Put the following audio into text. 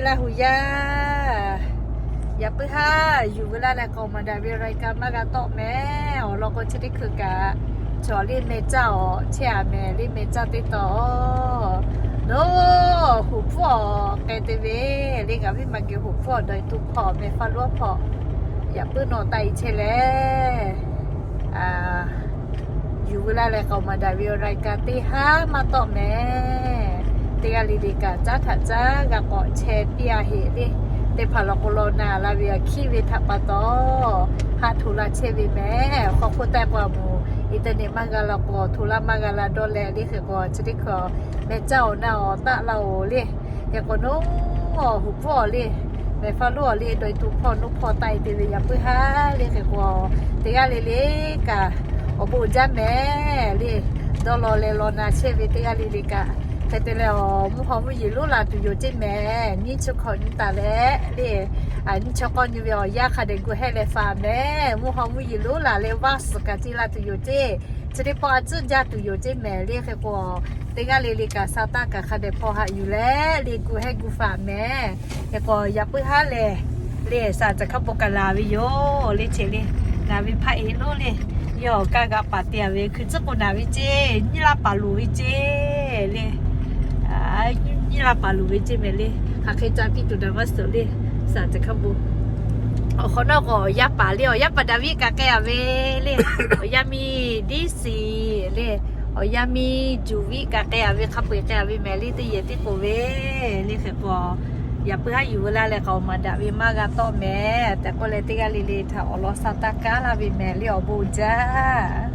Laˇ hu yaˇ, yaꞈ puiˉ haˉ yuˬ veu laˇ leh k'awꞈ maˍ daꞈ ve รายการ maˇ g'a tawˆ mehˍ. Awˬ lawn k'o, chi teˇ hkui kaꞈ chaw liˇ meh caˇ awˬ chehˇ a mehˍ. Liˇ meh caˇ teˇ taw, nawˬ huˍ hpfuhˇ awˬ k'ai te ve le. Ngaˬ viˉ ma geh huˍ hpfuhˇ awˬ dawˇ tuˬ hpawˇ meh faˉ luˉ hpawˇ yaꞈ puiˉ nawˬ taˆ e chehˇ leh, yuˬ veu laˇ leh k'awꞈ maˍ daꞈ ve รายการ teˇ haˉ maˇ tawˆ mehˍ. Teˇ g'aˇ le le kaꞈ caˉ htaꞈ caˉ g'a k'awꞈ chehˇ piˇ a heꞈ le. Teˇ hpaˍ law k'o, law na la ve a hkiˉ ve htaꞈ pa taw, haˆ hto laˇ chehˇ ve mehˍ. Hk'aw hk'oˆ taˆ k'o a moˍ, internet maˇ g'a la k'o, hto laˇ maˇ g'a la dawˇ leh le. Hk'e k'o chi teˇ hkui meh caˇ awˬ na awˬ taˆ la oˬ le. Hk'e k'o nawˬ huˍ hpfuhˇ awˬ le, meh faˉ luˉ awˬ le, dawˇ tuˬ hpawˇ nuˇ hpawˇ taˆ e te ve yaꞈ puiˉ haˉ le. Hk'e k'o teˇ g'aˇ le le kaꞈ awˬ bon jaˇ mehˍ le. Dawˇ law leh law na chehˇ ve teˇ g'aˇ le le kaꞈ hk'e te leh, awˬ mvuhˇ haw mvuhˇ yeˬ lonˉ la tuˬ yoˬ ceˇ mehˍ. Nyiˇ chi hkawꞈ nyi taˍ leh le, nyiˇ chi k'awˇ nyi ve awˬ yanˇ hk'a dehꞈ gu hehˆ leh faˍ mehˍ. Mvuhˇ haw mvuhˇ yeˬ lonˉ la leh vaˇ suhˍ kaꞈ ceˇ la tuˬ yoˬ ceˇ. Chi teˇ pawˆ a tcuhˉ jaˇ tuˬ yoˬ ceˇ mehˍ le. Hk'e k'o teˇ g'aˇ le le kaꞈ sa taˇ kaꞈ hk'a dehꞈ hpaw haꞈ yuˬ leh le gu hehˆ gu faˍ mehˍ. Hk'e k'o yaꞈ puiˉ haˉ lehˬ le, saˍ cehˬ hk'a bon kaꞈ laˬ ve yoˬ le. Chi le, naˬ ve hpaˆ e lonˉ le, yawˇ awˬ kaˇ g'a paˍ te a ve hkui tcuhˉ k'o naˬ ve ceˇ, nyiˇ laˇ paˍ loˍ ve ceˇ le. Nyiˇ laˇ paˍ loˍ ve ceˇ mehˍ le. Hk'aˬ hk'e ca piˇ tuˬ daꞈ maˇ suhˍ le. Saˍ cehˬ hk'a bon awˬ hk'awꞈ nawˉ k'o, awˬ yaˇ paˍ le, awˬ yaˇ paˍ Daˍviˆ kaꞈ k'ai a ve le. Awˬ yaˇ miˇ Diˉsiˍ le, awˬ yaˇ miˇ Juˍviˆ kaꞈ k'ai a ve, hk'a peu eˬ k'ai a ve mehˍ le. Teˇ yehˬ tiˉ k'oˍ ve le. Hk'e k'o yaꞈ puiˉ haˉ yuˬ veu laˇ leh k'awꞈ maˍ daꞈ ve maˇ g'a tawˆ mehˍ tehꞈ k'oˆ leh, teˇ g'aˇ le le htaꞈ awˬ lawn sa taˇ kaˉ laˇ ve mehˍ le. Awˬ bon jaˇ.